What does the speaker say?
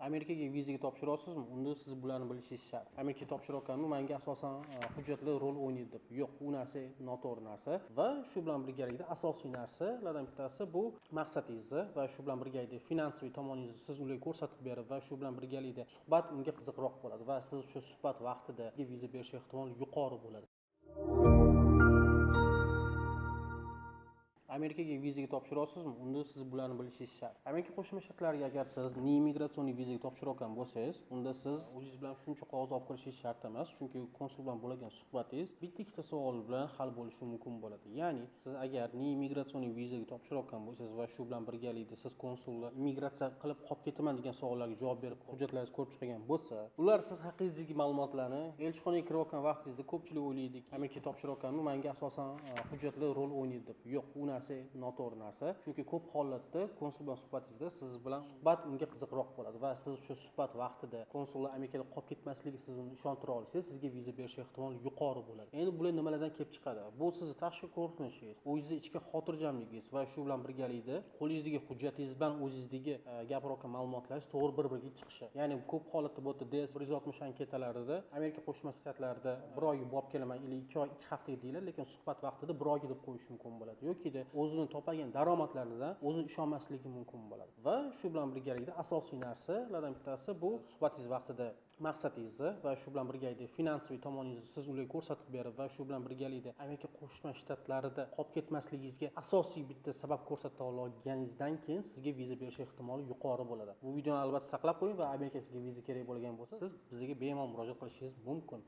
Amerikaga vizaga topshiryapsizmi? Unda siz bularni bilishingiz shart. Amerikaga topshirayotganimda manga asosan hujjatlar rol o'ynaydi deb. Yo'q, u narsa noto'g'ri narsa va shu bilan birgalikda asosiy narsalardan bittasi bu maqsadingizni va shu bilan birgalikda finansiy tomoningizni siz ularga ko'rsatib berib va shu bilan birgalikda suhbat unga qiziqroq bo'ladi va siz o'sha suhbat vaqtida viza berish ehtimoli yuqori bo'ladi. Amerikaga vizaga topshiryapsizmi? Unda siz bularni bilishingiz shart. Amerika Qo'shma Shtatlariga agar siz неиммиграционный vizaga topshirayotgan bo'lsangiz, unda siz o'zingiz bilan shuncha qog'oz olib kirishingiz shart emas, chunki konsul bilan bo'lgan suhbatingiz bitta ikkita savol bilan hal bo'lishi mumkin bo'ladi. Ya'ni siz agar неиммиграционный vizaga topshirayotgan bo'lsangiz va shu bilan birgalikda siz konsulni immigratsiya qilib qolib ketaman degan savollarga javob berib hujjatlaringizni ko'rib chiqgan bo'lsa, ular siz haqingizdagi ma'lumotlarni elchixonaga kirayotgan vaqtingizda ko'pchilik o'ylaydiki, Amerikaga topshirayotganimda manga asosan hujjatlar rol o'ynaydi deb. Yo'q, u narsa noto'g'ri narsa, chunki ko'p holatda konsul bilan suhbatingizda siz bilan suhbat unga qiziqroq bo'ladi va siz o'sha suhbat vaqtida konsullar Amerikada qolib ketmasligi siz uni ishontira olsangiz, sizga viza berish ehtimoli yuqori bo'ladi. Endi bular nimalardan kelib chiqadi? Bu sizni tashqi ko'rinishingiz, o'zingizni ichki xotirjamligingiz va shu bilan birgalikda qo'lingizdagi hujjatingiz bilan o'zingizdagi gapirayotgan ma'lumotlaringiz to'g'ri bir-biriga chiqishi. Ya'ni ko'p holatda bu yerda DS 160 anketalarida Amerika Qo'shma Shtatlarida bir oyga borib kelaman или 2 oy 2 haftaga deyiladi, lekin suhbat vaqtida bir oyga deb qo'yish mumkin bo'ladi yoki o'zini topgan daromadlaridan o'zi ishonmasligi mumkin bo'ladi. Va shu bilan birgalikda asosiy narsalardan bittasi bu suhbatingiz vaqtida maqsadingizni va shu bilan birgalikda finansiy tomoningizni siz ularga ko'rsatib berib va shu bilan birgalikda Amerika Qo'shma Shtatlarida qolib ketmasligingizga asosiy bitta sabab ko'rsata olganingizdan keyin sizga viza berish ehtimoli yuqori bo'ladi. Bu videoni albatta saqlab qo'ying va Amerika sizga viza kerak bo'lgan bo'lsa, siz bizga bemalol murojaat qilishingiz mumkin.